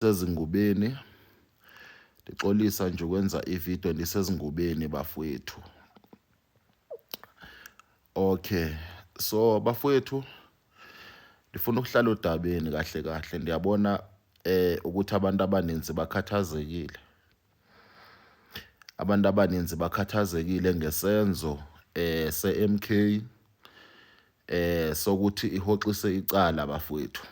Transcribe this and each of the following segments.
Sezingubeni, ndixolisa nje ukwenza ividiyo ndisezingubeni, bafowethu. Okay, so bafowethu, ndifuna ukuhlala odabeni kahle kahle. Ndiyabona ukuthi abantu abaninzi bakhathazekile, abantu abaninzi bakhathazekile ngesenzo se-MK sokuthi ihoxise icala, bafowethu.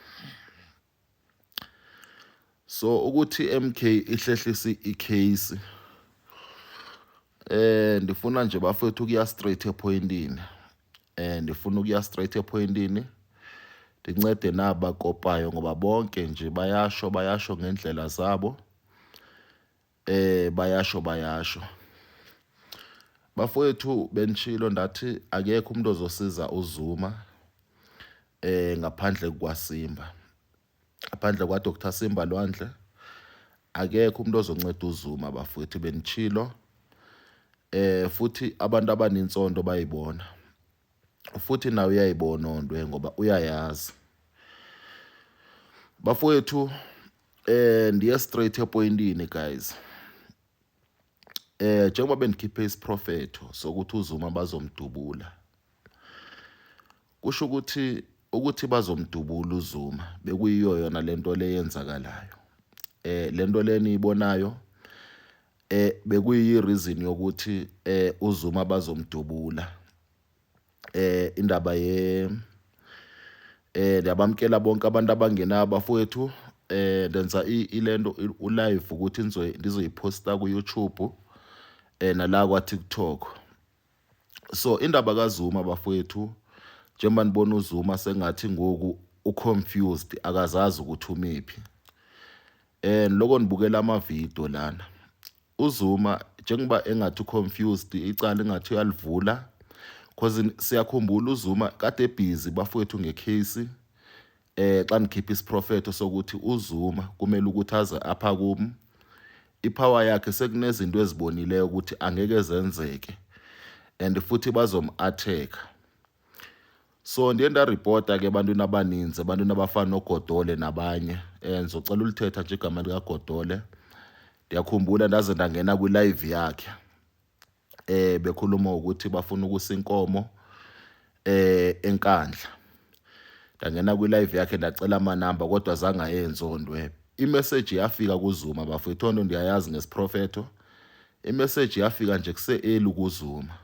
So ukuthi MK ihlehlise icase, ndifuna nje, bafowethu, ukuya straight epointini. Ndifuna ukuya straight epointini, ndincede nabakopayo ngoba bonke nje bayasho, bayasho ngendlela zabo. Bayasho, bayasho, bafowethu. Benishilo, ndathi akekho umuntu ozosiza uZuma ngaphandle kwaSimba, ngaphandle kwa Dr Simba Lwandle. Akekho umuntu ozonceda uZuma, bafowethu, benishilo. Futhi abantu abaninsondo bayibona, futhi nawe uyayibona ondwe ngoba uyayazi, bafowethu. Ndiye straight epointini, guys. Njengoba bendikhiphe isiprofetho sokuthi uZuma bazomdubula, kusho ukuthi bazomdubula uZuma bekuyiyo yona lento le yenzakalayo. Lento le niyibonayo bekuyi reason yokuthi uZuma bazomdubula. Indaba ye ndiyabamkela bonke abantu abangenayo, bafowethu. Ndenza ilento ulive ukuthi ndizoyiposta ku YouTube nala kwa TikTok. So indaba kaZuma, bafowethu, njengoba nibona uZuma sengathi ngoku uconfused, akazazi ukuthi umephi. Loko nibukela ama video lana, uZuma njengoba engathi confused, icala engathi uyalivula, cause siyakhumbula uZuma kade busy, bafowethu, ngecase. Xa ndikhipha isiprofetho sokuthi uZuma kumele ukuthi aze apha kum, ipower yakhe sekunezinto ezibonileyo ukuthi angeke zenzeke and futhi bazom-attack. So ndiye ndaripota ke ebantwini abaninzi, ebantwini abafana noGodole nabanye. Ndizocela ulithetha nje igama likaGodole. Ndiyakhumbula ndaze ndangena kwilive yakhe, bekhuluma ukuthi bafuna ukusa inkomo eNkandla. Ndangena kwilive yakhe, ndacela amanamba, kodwa zange ayenze ondwe. Imessage yafika kuZuma, bafowethu, nto ndiyayazi ngesiprofetho. Imessage yafika nje kuse-early kuZuma,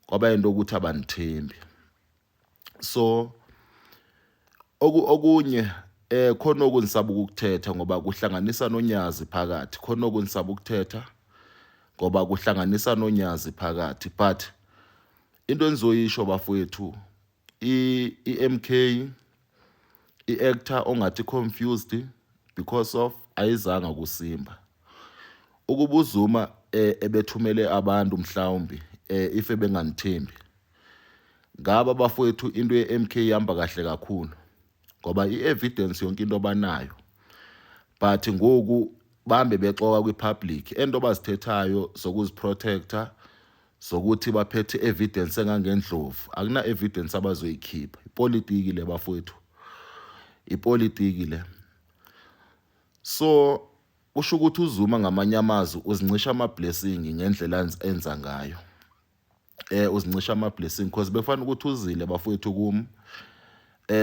kwaba yinto ukuthi abanithembi. So okunye khona okunisaba ukukuthetha ngoba kuhlanganisa noNyazi phakathi, khona okunisaba ukuthetha ngoba kuhlanganisa noNyazi phakathi. But into engizoyisho, bafowethu, i-MK i-actor ongathi confused because of ayizanga kuSimba. Ukuba uZuma ebethumele abantu mhlawumbi, if ebenganithembi ngaba, bafowethu, into ye-MK ihamba kahle kakhulu ngoba i-evidence yonke into banayo. But ngoku bambe bexoka kwi-public ento bazithethayo zokuziprotecta, zokuthi baphethe evidence engangendlovu, akuna evidence abazoyikhipha. Ipolitiki le, bafowethu, ipolitiki le. So kusho ukuthi uZuma ngamanye amazwi uzincisha ama-blessing ngendlela enza ngayo. Uzincisha ama-blessing because bekufanele ukuthi uzile, bafowethu, kum,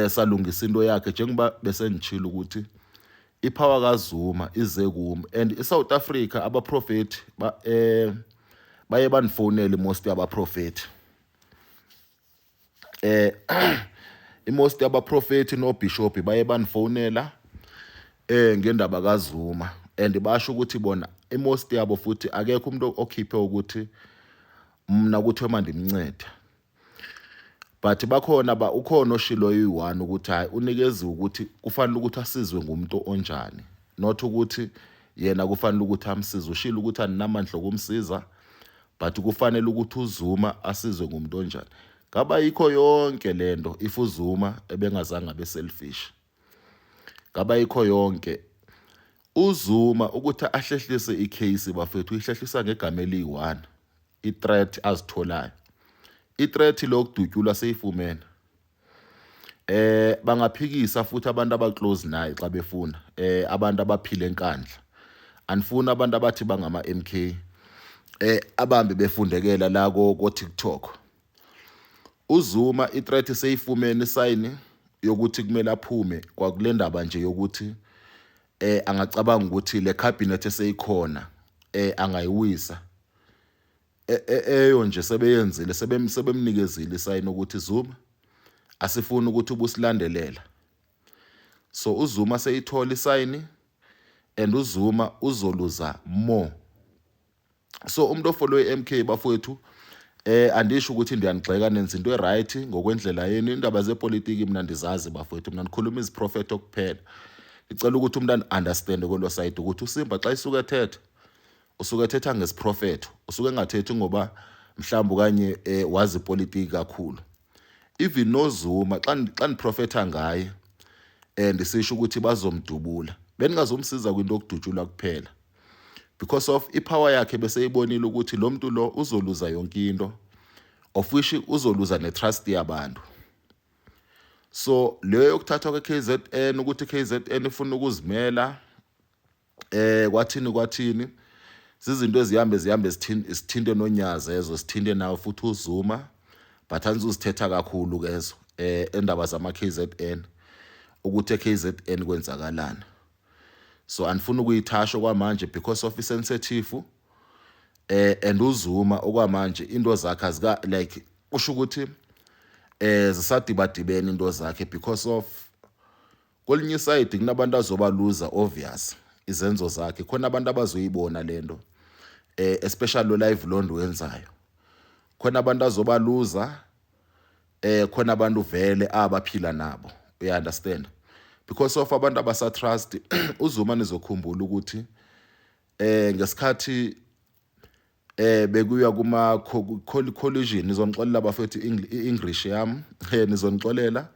salungisa into yakhe, njengoba bese ngitshilo ukuthi ipower kaZuma ize kum. And iSouth Africa abaprofeti ba baye bandifonele, most yabaprofeti, imost yabaprofeti nobishop baye bandifonela ngendaba kaZuma, and basho ukuthi bona imost yabo futhi akekho umuntu okhiphe ukuthi mna kuthiwe mandimncede, but bakhona ba ukhona oshilo yi-one ukuthi hayi, unikeziwe ukuthi kufanele ukuthi asizwe ngumuntu onjani, not ukuthi yena kufanele ukuthi amsize. Ushilo ukuthi aninamandla okumsiza, but kufanele ukuthi uZuma asizwe ngumuntu onjani. Ngaba yikho yonke lento if uZuma ebengazange abe selfish? Ngaba yikho yonke uZuma ukuthi ahlehlise icase, bafethu? Uyihlehlisa ngegama eliyi-one, i-threat azitholayo, i-threat lokudutyulwa seyifumene. Bangaphikisa futhi abantu abaclose naye xa befuna, abantu abaphila eNkandla. Anifuni abantu abathi bangama MK abambe befundekela la ko TikTok. UZuma ithreat seyifumene isayini yokuthi kumele aphume kwakule ndaba nje yokuthi angacabanga ukuthi le cabinet eseyikhona angayiwisa. Eyo nje sebeyenzile, sebemnikezile isayini ukuthi Zuma, asifuni ukuthi ubusilandelela. So uZuma seyithola isayini and uZuma uzoluza more. So umuntu ofollow iMK, bafowethu, andisho ukuthi ndiyanigxeka, nenza into eright ngokwendlela yenu. Indaba zepolitiki mina ndizazi, bafowethu, mina ndikhuluma iziprofeto kuphela. Ngicela ukuthi umuntu understand kwelo side ukuthi uSimba xa isuke ethetha, usuke ethetha ngesiprofeto, usuke engathethi ngoba mhlawumbe okanye wazi ipolitiki kakhulu. Even noZuma, xa ndiprofetha ngaye ndisisho ukuthi bazomdubula, beningazomsiza kwinto yokudutshulwa kuphela, because of ipower yakhe beseyibonile ukuthi lo muntu lo uzoluza yonke into, of which uzoluza netrust yabantu. So leyo yokuthathwa kwe-KZN, ukuthi KZN ifuna ukuzimela, kwathini kwathini, zizinto ezihambe zihambe zithinte nonyazi ezo, sithinte nawo futhi uZuma, but anizuzithetha kakhulu kezo endaba zama KZN, ukuthi eKZN kwenzakalani. So andifuni ukuyithasha kwamanje because of isensitive, and uZuma okwamanje into zakhe azika like usho ukuthi zisadibadibene into zakhe, because of kwelinye iside kunabantu azobaluza, obvious, izenzo zakhe. Khona abantu abazoyibona lento, especially lo live londo wenzayo, khona abantu azobaluza, khona abantu vele abaphila nabo, you understand, because of abantu abasa trust uZuma. Nizokhumbula ukuthi ngesikhathi bekuya kuma coalition, nizonixolela bafethu, i-English yami, nizonixolela,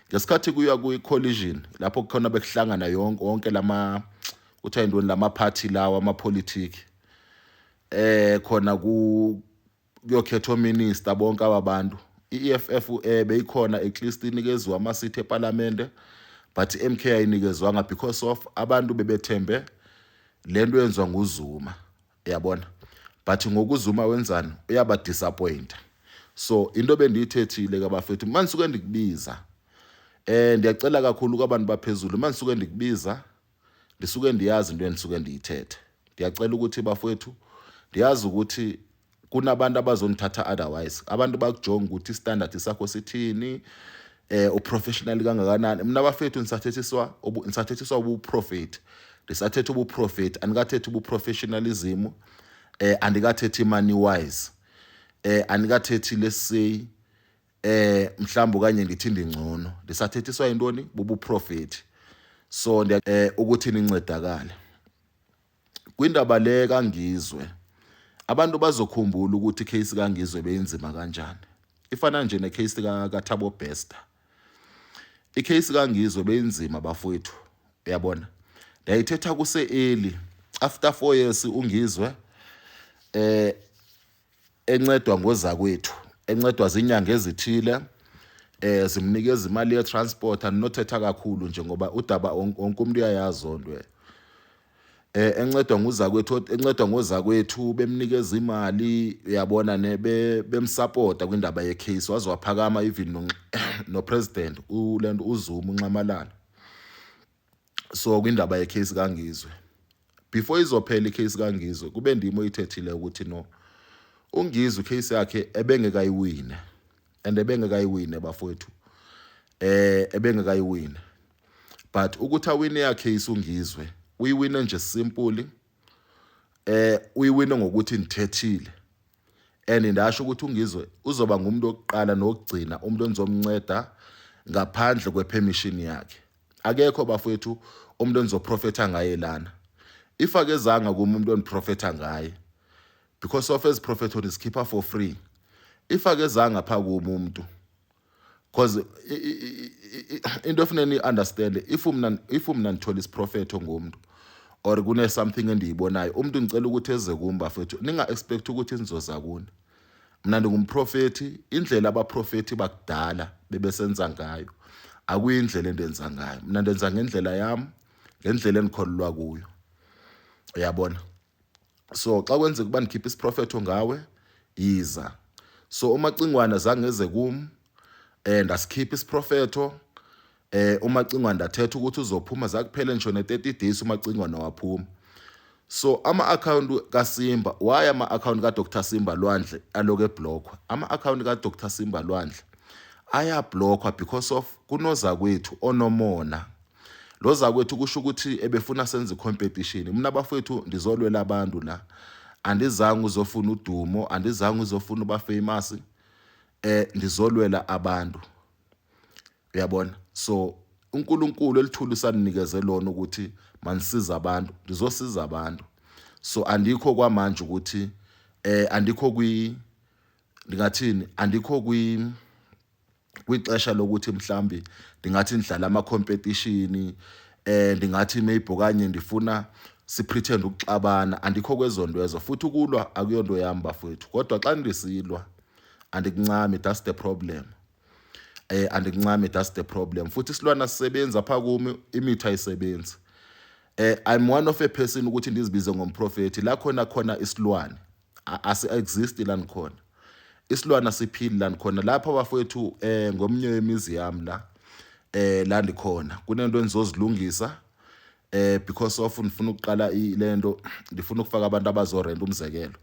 ngesikhathi kuya kwi coalition lapho kukhona bekuhlangana yonke wonke lama, kuthiwa intoni, lama party lawa ama politiki, khona ku kuyokhethwa minister bonke ababantu, iEFF beyikhona, at least inikezwe ama seat eParliament, but iMK ayinikezwanga because of abantu bebethembe lento yenziwa nguZuma, yabona. But ngokuZuma wenzani? Uyaba disappoint. So into bendiyithethile ke, bafethu, manisuke ndikubiza, ndiyacela kakhulu kwabantu baphezulu, manisuke ndikubiza, ndisuke ndiyazi into endisuke ndiyithethe. Ndiyacela ukuthi, bafowethu, ndiyazi ukuthi kunabantu abazonithatha otherwise, abantu bakujonga ukuthi istandard sakho sithini, uprofessional kangakanani. Mina, bafethu, nisathethiswa ubuprofet, ndisathetha ubuprofet, andikathethi ubuprofessionalism, andikathethi money wise, andikathethi, let's say, mhlawumbe okanye ngithi ndingcono. Ndisathethiswa yintoni? Bubuprofeti. So ndiya ukuthi nincedakale kwindaba le kaNgizwe. Abantu bazokhumbula ukuthi icase kaNgizwe beyinzima kanjani, ifana nje necase kaThabo Bester. Icase kaNgizwe beyinzima, bafowethu, uyabona, ndayithetha kuse early after 4 years uNgizwe encedwa ngozakwethu, encedwa zinyanga ezithile, zimnikeza imali ye-transport. Andinothetha kakhulu nje ngoba udaba wonke umuntu uyayazi onto, encedwa nguzakwethu, encedwa ngozakwethu, bemnikeza imali, uyabona, ne bemsupporta kwindaba yecase, waze waphakama even no president ulento uZuma, uNxamalala. So kwindaba yecase kaNgizwe, before izophela icase kaNgizwe, kube ndimo oyithethile ukuthi no, uNgizwe icase yakhe ebengekayiwine, and ebengekayiwine, bafowethu, ebengekayiwine, but ukuthi awine yakhe case uNgizwe, uyiwine nje simple, uyiwine ngokuthi nithethile and ndasho ukuthi uNgizwe uzoba ngumuntu wokuqala nokugcina umuntu enizomnceda ngaphandle kwepermission yakhe. Akekho, bafowethu, umuntu enizoprofetha ngaye lana if akezanga kuma umuntu oniprofetha ngaye, because of eziprofetho sikhipha for free. If akezanga pha kuma umuntu, because into efuneka ni-understand, if mna ndithola isiprofetho ngomuntu or kune something endiyibonayo umuntu, ngicela ukuthi eze kum, bafethu. Ninga-expect ukuthi nizoza kuni. Mna ndingumprofethi indlela abaprofethi bakudala bebesenza ngayo. Akuyindlela endenza ngayo mna, ndenza ngendlela yam, ngendlela endikholelwa kuyo, uyabona. So xa kwenzeka uba ndikhiphe isiprofetho ngawe, yiza. So uMacingwane zange eze kum, ndasikhipha isiprofetho. UMacingwane ndathetha ukuthi uzophuma, zakuphela ngisho ne-30 days uMacingwane waphuma. So ama-akhawunti kaSimba, why ama-akhawunti kaDr Simba Lwandle aloku eblockwa? Ama-akhawunti kaDr Simba Lwandle ayablockwa because of kunozakwethu onomona. Lo zakwethu kusho ukuthi ebefuna senze i-competition. Mina bafowethu, ndizolwela abantu la, andizange uzofuna udumo, andizange uzofuna uba famous, ndizolwela abantu, uyabona. So uNkulunkulu elithulu saninikeze lona ukuthi manisiza abantu, ndizosiza abantu. So andikho kwamanje ukuthi andikho kwi, ndingathini, andikho kwixesha lokuthi mhlambi ndingathi ndidlala ama-competition, ndingathi maybe okanye ndifuna sipretend ukuxabana. Andikho kwezo nto ezo, futhi ukulwa akuyonto yami bafowethu. Kodwa xa ndisilwa andikuncami, that's the problem. Andikuncami, that's the problem. Futhi isilwana sisebenza apha kumi, imithi ayisebenzi. I'm one of a person ukuthi ndizibize ngomprofeti la khona khona isilwane asi exist la nikhona, isilwana siphili la nikhona lapha bafowethu. Ngomnye wemizi yami la, la ndikhona, kunento endizozilungisa because of ndifuna ukuqala lento, ndifuna ukufaka abantu abazorenta, umzekelo.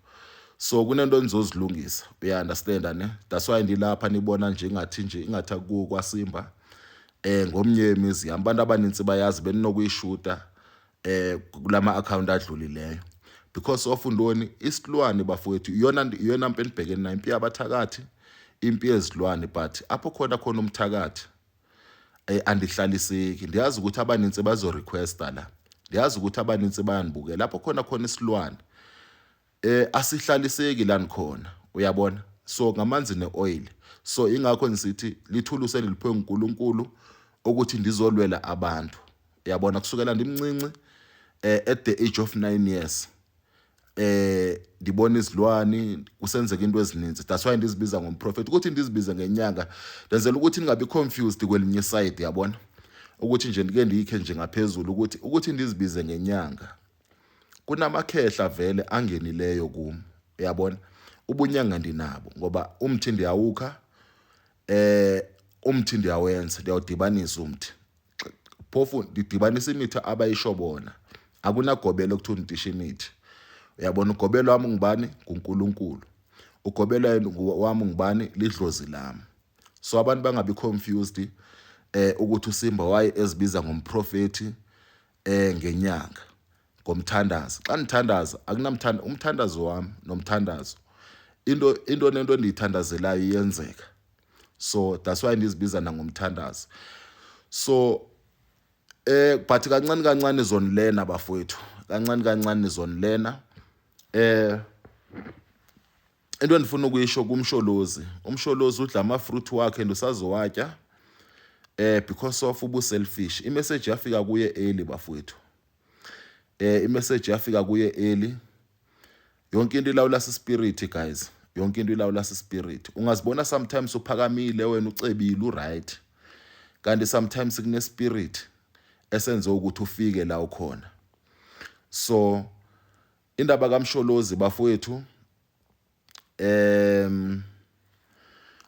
So kunento endizozilungisa, uya understand ne? That's why ndilapha, nibona nje ingathi nje ingathi akuko kwaSimba. Ngomnye wemizi yami, abantu abanintsi bayazi, beninokuyishuta kulama account adlulileyo because of ntoni? Isilwane bafowethu, iyona mpi enibhekene nayo, impi yabathakathi, impi yezilwane. But apho khona khona umthakathi, andihlaliseki. Ndiyazi ukuthi abanintsi bazorequesta la, ndiyazi ukuthi abanintsi bayanibukela. Lapho khona khona isilwane, asihlaliseki la nikhona, uyabona. So ngamanzi neoil. So ingakho ngisithi lithulusi eliliphiwe nguNkulunkulu ukuthi ndizolwela abantu, uyabona. Kusukela ndimncinci, at the age of 9 years, ndibona izilwane kusenzeka into ezininzi. That's why ndizibiza ngomprofeti, ukuthi ndizibize ngenyanga, ndenzela ukuthi ningabi confused kwelinye side, yabona, ukuthi nje ndike ndikhe nje ngaphezulu ukuthi ndizibize ngenyanga. Kunamakhehla vele angenileyo kum, uyabona. Ubunyanga ndinabo ngoba umthi ndiyawukha, umthi ndiyawenza, ndiyawudibanisa umthi. Phofu ndidibanisa imithi abayisho bona, akunagobelo ekuthiwa ndidisha imithi, uyabona. Ugobelo wami ngubani? NguNkulunkulu. Ugobelo wami ngubani? Lidlozi lami. So abantu bangabi confused ukuthi uSimba waye ezibiza ngomprofeti, ngenyanga, ngomthandazo. Xa ndithandaza akunamthanda, umthandazo wami nomthandazo, into nento endiyithandazelayo iyenzeka. So that's why ndizibiza nangomthandazo. So but kancane kancane zonilena bafowethu, kancane kancane zonilena. Into endifuna ukuyisho kuMsholozi, uMsholozi udla ama-fruit wakhe and usazowatya because of ubu-selfish. Imessage yafika kuye early bafowethu, imessage yafika kuye early. Yonke into ilawula spirit guys, yonke into ilawula spirit. Ungazibona sometimes uphakamile wena, ucebile, uright, kanti sometimes kune spirit esenze ukuthi ufike la ukhona. So indaba kaMsholozi bafowethu,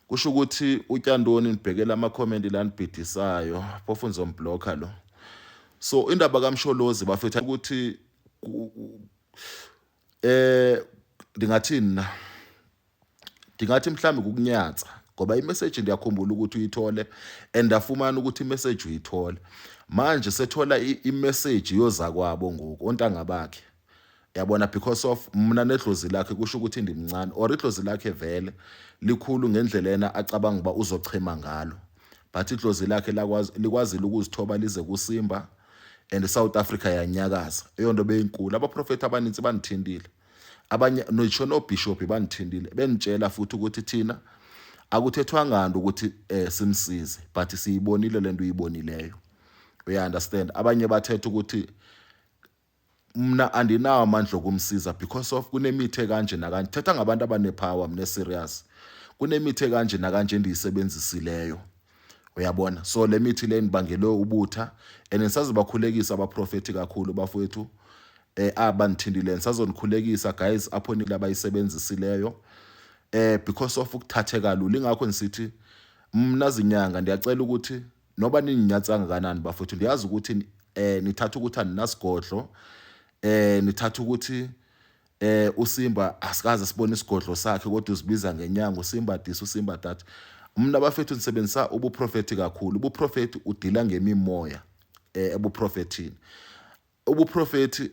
kusho ukuthi utyandoni, nibhekela ama-comment la nibhidisayo, phofu nizomblocka lo. So indaba kaMsholozi bafethu, ukuthi ndingathini na, ndingathi mhlawumbe kukunyatsa ngoba imessage ndiyakhumbula ukuthi uyithole and ndafumana ukuthi imessage uyithole. Manje sethola imessage yoza kwabo ngoku, ontanga bakhe, yabona, because of mna nedlozi lakhe kusho ukuthi ndimncane or idlozi lakhe vele likhulu ngendlela yena acabanga uba uzochema ngalo, but idlozi lakhe lakwazi, likwazile ukuzithoba lize kuSimba and South Africa yanyakaza. Eyonto beyinkulu, abaprofethi abaninzi bandithintile, abanye ngisho nobishop bandithintile, benditshela futhi ukuthi thina akuthethwanga nto ukuthi simsize, but siyibonile lento uyibonileyo, uya understand. Abanye bathetha ukuthi mna andinawo amandla okumsiza because of kunemithi ekanje nakanje. Thetha ngabantu abanepower, mne serious, kunemithi ekanje nakanje endiyisebenzisileyo. Uyabona, so le mithi le nibangele ubutha and nisazobakhulekisa abaprofethi kakhulu bafowethu abanithindile, nisazonikhulekisa guys apho abayisebenzisileyo because of ukuthatheka lula. Ingakho nisithi mna zinyanga ndiyacela ukuthi noba nininyatsanga kanani bafowethu, ndiyazi ukuthi nithatha ukuthi aninasigodlo, nithatha ukuthi uSimba asikaze sibone isigodlo sakhe kodwa uzibiza ngenyanga uSimba this, uSimba that. Mna bafethu nisebenzisa ubuprofethi kakhulu. Ubuprofethi udila ngemimoya ebuprofethini. Ubuprofethi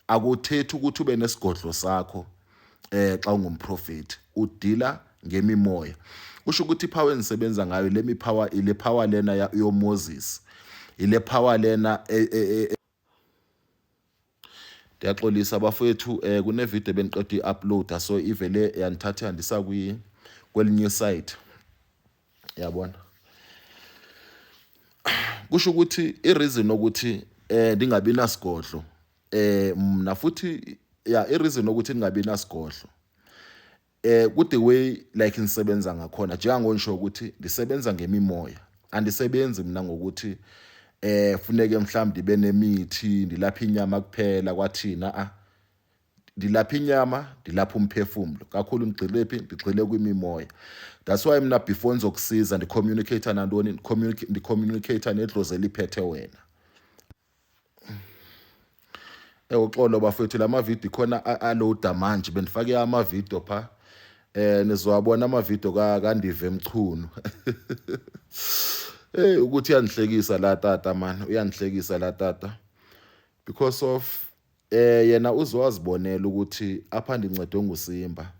akuthethi ukuthi ube nesigodlo sakho xa ungumprofethi, udila ngemimoya. Kusho ukuthi ipower engisebenza ngayo le mipower, ile power lena yoMoses, ile power lena. Ndiyaxolisa bafowethu, kune video bengiqeda i-upload, so ivele yanithatha yandisa kwi kwelinye site, yabona. Kusho ukuthi i-reason ukuthi ndingabi nasigodlo mna futhi, ya, i-reason ukuthi ndingabi nasigodlo ku the way like ngisebenza ngakhona, njengangonisho ukuthi ndisebenza ngemimoya, andisebenzi mina ngokuthi funeke mhlawumbe ndibe nemithi, ndilapha inyama kuphela kwathina. Ah, ndilapha inyama, ndilapha umphefumlo kakhulu. Ngigxile phi? Ndigxile kwimimoya. That's why mina before ndizokusiza ndicommunicate nantoni? Ndicommunicate nedlozi eliphethe wena. Uxolo bafethu, lama video khona aloada manje, benifake ama video pha, nizowabona ama video ka kaNdive Mchunu. Hey, ukuthi uyangihlekisa la tata man, uyangihlekisa la tata because of yena uzowazibonela ukuthi apha ndincedwe nguSimba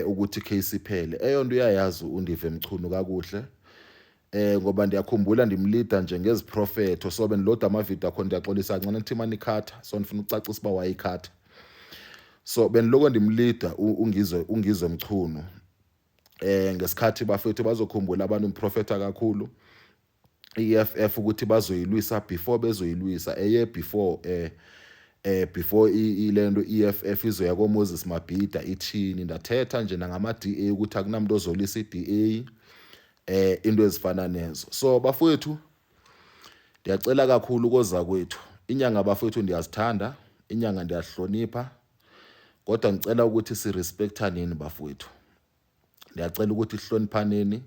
ukuthi case iphele. Eyonto uyayazi uNdive Mchunu kakuhle ngoba ndiyakhumbula ndimlida nje ngeziprofetho, so bendiloda amavidiyo akho. Ndiyaxolisa kancane nithi manikhatha, so ndifuna ukucacisa uba wayikhatha. So bendiloko ndimlida uNgizwe Mchunu ngesikhathi bafethu, bazokhumbula abantu ngiprofetha kakhulu i-EFF ukuthi bazoyilwisa before bezoyilwisa eye before before ilento EFF izoya koMoses Mabhida ithini. Ndathetha nje nangama DA ukuthi akunamuntu ozolisa iDA, into ezifana nezo. So bafowethu, ndiyacela kakhulu koza kwethu inyanga. Bafowethu, ndiyazithanda inyanga, ndiyahlonipha, kodwa ngicela ukuthi sirespectaneni bafowethu. Ndiyacela ukuthi sihloniphaneni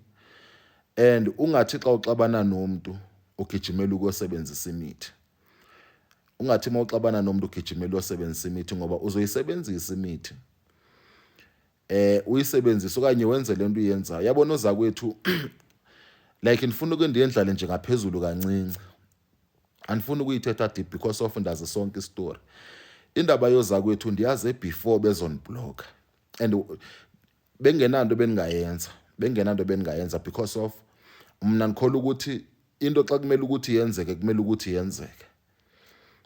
and ungathi xa uxabana nomuntu ugijimela ukuyosebenzisa imithi. Ungathi uma uxabana nomuntu ugijimela uyosebenzisa imithi, ngoba uzoyisebenzisa imithi uyisebenzise okanye wenze lento uyenzayo. Yabona ozakwethu, like ndifuna uke ndiyendlale nje ngaphezulu kancinci, andifuni ukuyithetha deep because of ndazi sonke isitori. Indaba yozakwethu ndiyaze before bezoniblock and bengenanto beningayenza, bengenanto beningayenza because of mna ndikholwa ukuthi into xa kumele ukuthi yenzeke, kumele ukuthi yenzeke,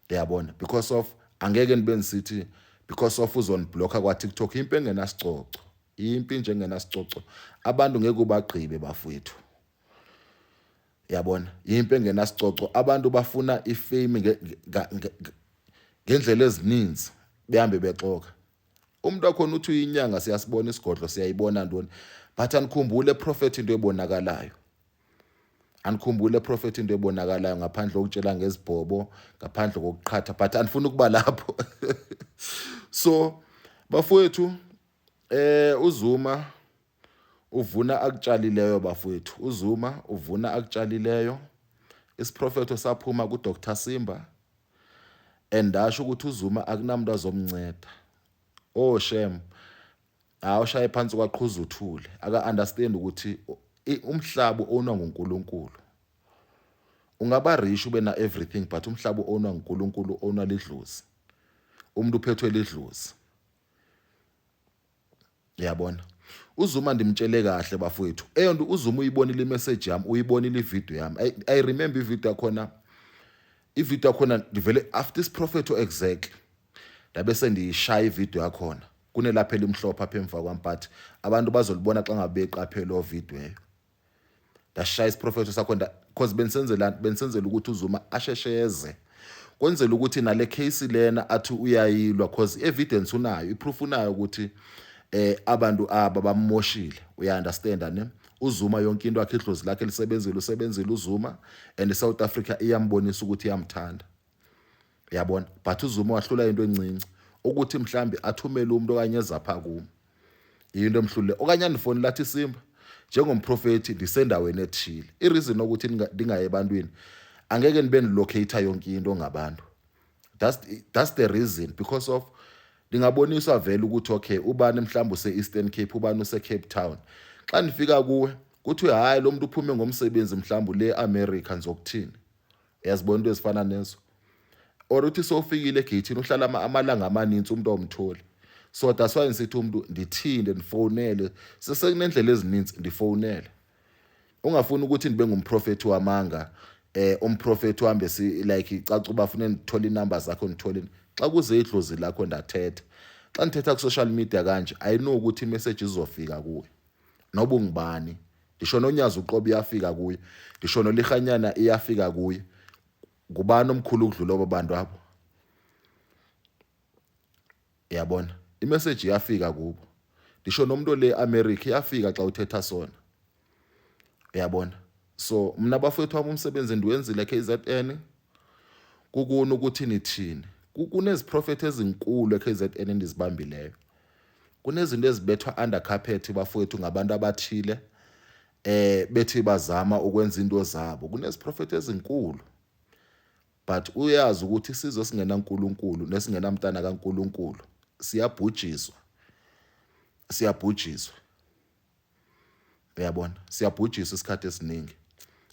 uyabona, because of angeke nibe nisithi because of uzoniblocka kwa-TikTok. Impi engenasicoco, impi nje engenasicoco, abantu ngeke ubagqibe bafowethu, yabona. Impi engenasicoco, abantu bafuna ifame ngendlela ezininzi, behambe bexoka. Umuntu wakhona uthi uyinyanga, siyasibona isigodlo, siyayibona ntoni, but anikhumbule prophet into ebonakalayo, anikhumbule prophet into ebonakalayo ngaphandle kokutshela ngezibhobo, ngaphandle kokuqhatha, but andifuni ukuba lapho. So bafowethu, uZuma uvuna akutshalileyo bafowethu, uZuma uvuna akutshalileyo. Isiprofetho saphuma kuDr Simba and asho ukuthi uZuma akunamuntu azomnceda. Oh shem, hawu, ushaye phansi kwaqhuza uthule, aka understand ukuthi umhlaba ownwa nguNkulunkulu. Ungaba rich, ube na everything, but umhlaba ownwa nguNkulunkulu, ownwa lidlozi. Umuntu uphethwe lidlozi, uyabona. uZuma ndimtshele kahle bafowethu, eyonto uZuma uyibonile imessage yami, uyibonile ivideo yami. I remember ivideo yakhona, ivideo yakhona ndivele after isiprofetho exactly ndabe sendiyishaya ivideo yakhona. Kunelapha elimhlophe apha emva kwami, but abantu bazolibona xa ngabe beqaphele loo video eyo. Ndashaya isiprofetho sakho cause benisenzela ukuthi uZuma ashesheze kwenzela ukuthi nale case lena athi uyayilwa, cause evidence unayo, iproof unayo ukuthi abantu aba bamoshile, uya understand ne? uZuma yonke into yakhe, idlozi lakhe lisebenzile, usebenzile uZuma, and iSouth Africa iyambonisa ukuthi iyamthanda, uyabona. But uZuma wahlula into encinci ukuthi mhlambi athumele umuntu okanye ezapha kum, into emhlule, okanye andifoni lathi, "Simba, njengomprofethi ndisendaweni ethile." I-reason ukuthi ndingayi ebantwini, angeke ndibe ndilocate yonke into ngabantu. That's the reason, because of ndingaboniswa vele ukuthi okay, ubani mhlawumbe use-Eastern Cape, ubani use-Cape Town. Xa ndifika kuwe kuthiwe, "Hayi, lo muntu uphume ngomsebenzi mhlawumbe le America," ndizokuthini? Uyazibona into ezifana nezo, or uthi sowufikile egeyithini, uhlala amalanga amanintsi, umuntu awumtholi. So that's why ngisithi umuntu ndithinde, ndifowunele, sesekunendlela ezininzi, ndifowunele. Ungafuni ukuthi ndibe ngumprofethi wamanga, umprofethi uhambe si like icaca uba fune ndithole inamba zakho, ndithole. Xa kuze idlozi lakho ndathetha, xa ndithetha ku-social media kanje, I know ukuthi imessage izofika kuwe noba ungubani. Ndisho noNyazi uqobo iyafika kuye, ndisho nolihanyana iyafika kuye. Ngubani omkhulu ukudlula abo bantu abo? Uyabona, imessage iyafika kubo. Ndisho nomuntu le America iyafika xa uthetha sona, uyabona. So mna bafowethu wami, umsebenzi ndiwenzile KZN, kukuni ukuthi nithini. Kuneziprofethi ezinkulu eKZN endizibambileyo. Kunezinto ezibethwa under carpet bafowethu ngabantu abathile, bethi bazama ukwenza into zabo. Kuneziprofethi ezinkulu, but uyazi ukuthi isizwe singenaNkulunkulu nesingenamntana kaNkulunkulu siyabhujiswa, siyabhujiswa, uyabona, siyabhujiswa isikhathi esiningi.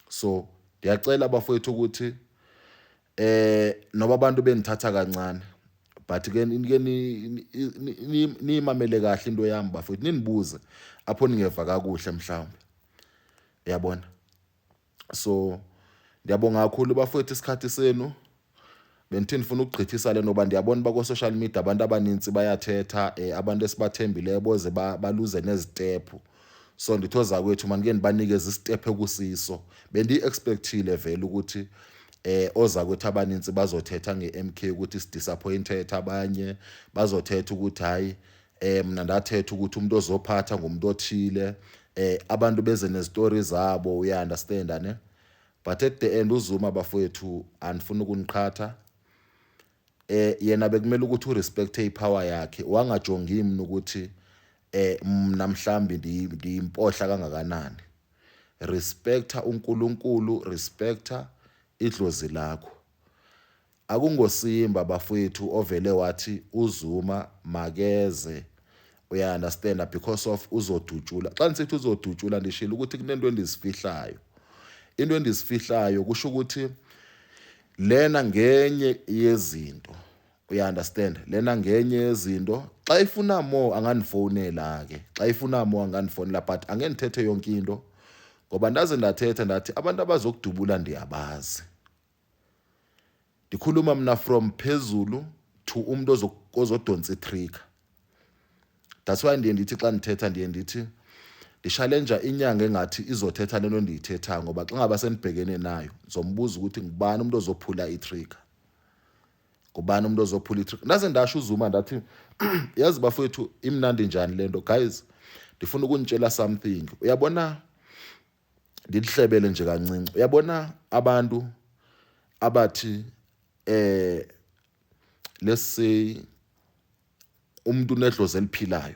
So ndiyacela bafowethu ukuthi noba abantu benithatha kancane, but ke ke niyimamele kahle into yami bafowethu, ninibuze apho ningeva kakuhle mhlawumbe, uyabona. So ndiyabonga kakhulu bafowethu isikhathi senu. Bendithi ndifuna ukugqithisa le, noba ndiyabona uba ko-social media abantu abanintsi bayathetha, abantu esibathembileyo boze baluze nezitephu. So ndithi ozakwethu mandike ndibanikeze isitephu ekusiso. Bendiyi-expectile vele ukuthi ozakwethu abanintsi bazothetha nge-MK ukuthi sidisappointed, abanye bazothetha ukuthi hayi, mna ndathetha ukuthi umuntu ozophatha ngumuntu othile, abantu beze nezitori zabo, uya-understanda ne. But at the end uZuma bafowethu, andifuni ukuniqhatha, yena bekumele ukuthi urespecte ipower yakhe, wangajongi mina ukuthi mna mhlambi ndiyimpohla kangakanani. Respecta uNkulunkulu, respecta idlozi lakho. Akungosimba bafowethu ovele wathi uZuma makeze, uya-understanda, because of uzodutshula. Xa ndisithi uzodutshula, ndishilo ukuthi kunento endizifihlayo. Into endizifihlayo kusho ukuthi lena ngenye yezinto, uya-understand, lena ngenye yezinto. Xa ifuna more angandifonela ke, xa ifuna more angandifonela, but angeke ndithethe yonke into, ngoba ndaze ndathetha ndathi abantu abazokudubula ndiyabazi. Ndikhuluma mna from phezulu to umuntu ozodonsa itrigger. That's why ndiye ndithi xa ndithetha, ndiye ndithi ndishalenja inyanga engathi izothetha lento ndiyithethayo, ngoba xa ngaba sendibhekene nayo ngizombuza ukuthi ngubani umuntu ozophula itrigger, ngubani umuntu ozophula itrigger. Ndaze ndasho uZuma ndathi, yazi bafowethu, imnandi njani lento. Guys, ndifuna ukunitshela something, uyabona, ndilihlebele nje kancinci. Uyabona abantu abathi let's say umuntu unedlozi eliphilayo,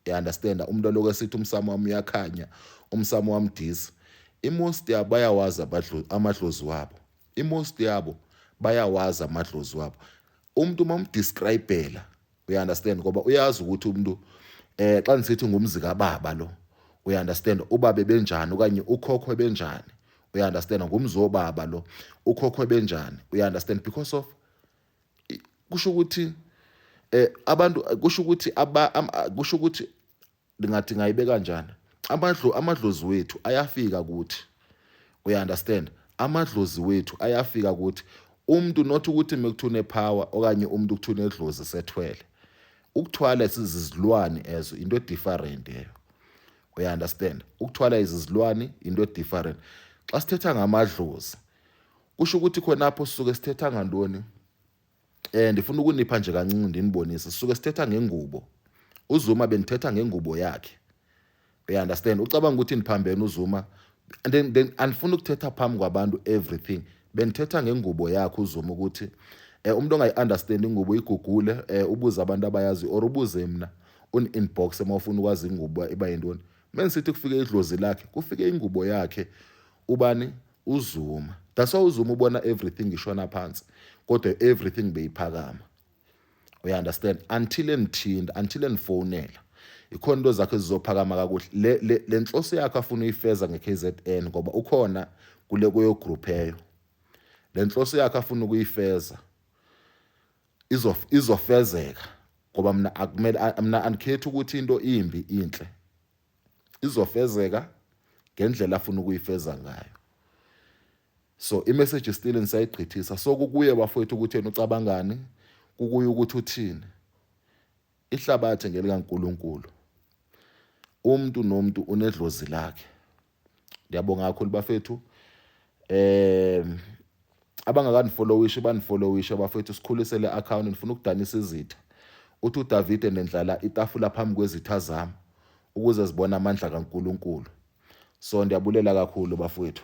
you understand, umuntu aloku esithi umsamo wami uyakhanya, umsamo wami this, imost yabo bayawazi amadlozi wabo, imost yabo bayawazi amadlozi wabo. Umuntu uma umdescribela, uya understand, ngoba uyazi ukuthi umuntu xa ndisithi ngumzi kababa lo, uya understand, ubaba benjani okanye ukhokho benjani, uya understand, ngumzi wobaba lo, ukhokho benjani, uya understand, because of kusho ukuthi abantu kusho ukuthi aba kusho ukuthi ndingathi ngayibeka kanjani, amadlozi wethu ayafika kuthi, uya understand, amadlozi wethu ayafika kuthi. Umuntu not ukuthi mekuthiwa une-power okanye umuntu kuthiwa unedlozi sethwele. Ukuthwala sizizilwane ezo, into different leyo, uya understand. Ukuthwala izizilwane into different. Xa sithetha ngamadlozi kusho ukuthi khonapho sisuke sithetha ngantoni? Ndifuna ukunipha nje kancinci ndinibonise. Sisuke sithetha ngengubo. UZuma bendithetha ngengubo yakhe, You understand? Ucabanga ukuthi niphambene uZuma, and then andifuni ukuthetha phambi kwabantu everything. Bendithetha ngengubo yakhe uZuma ukuthi umuntu ongayi-understand ingubo igugule, ubuze abantu abayazi or ubuze mna, uni-inbox uma ufuna ukwazi ingubo iba yintoni. Mengisithi kufike idlozi lakhe, kufike ingubo yakhe ubani? UZuma. That's why uZuma ubona everything ishona phansi, kodwa everything beyiphakama. You understand? Until enithinta, until enifonela, ikhona into zakhe zizophakama kakuhle. Le nhloso yakhe afuna uyifeza nge-KZN, ngoba ukhona kule kuyo group eyo, le nhloso yakhe afuna ukuyifeza izofezeka, ngoba mina akumele, mina andikhethi ukuthi into imbi inhle, izofezeka ngendlela afuna ukuyifeza ngayo. So i-message still nisayigqithisa. So kukuye bafowethu ukuthi yena ucabangani, kukuye ukuthi uthini. Ihlabathi ngelikaNkulunkulu, umuntu nomuntu unedlozi lakhe. Ngiyabonga kakhulu bafethu. Abangakanifollowishi banifollowishe bafethu, sikhulise le account. Ngifuna ukudanisa izitha. Uthi uDavide, "Nendlala itafula phambi kwezitha zami ukuze zibone amandla kaNkulunkulu." So ndiyabulela kakhulu bafowethu.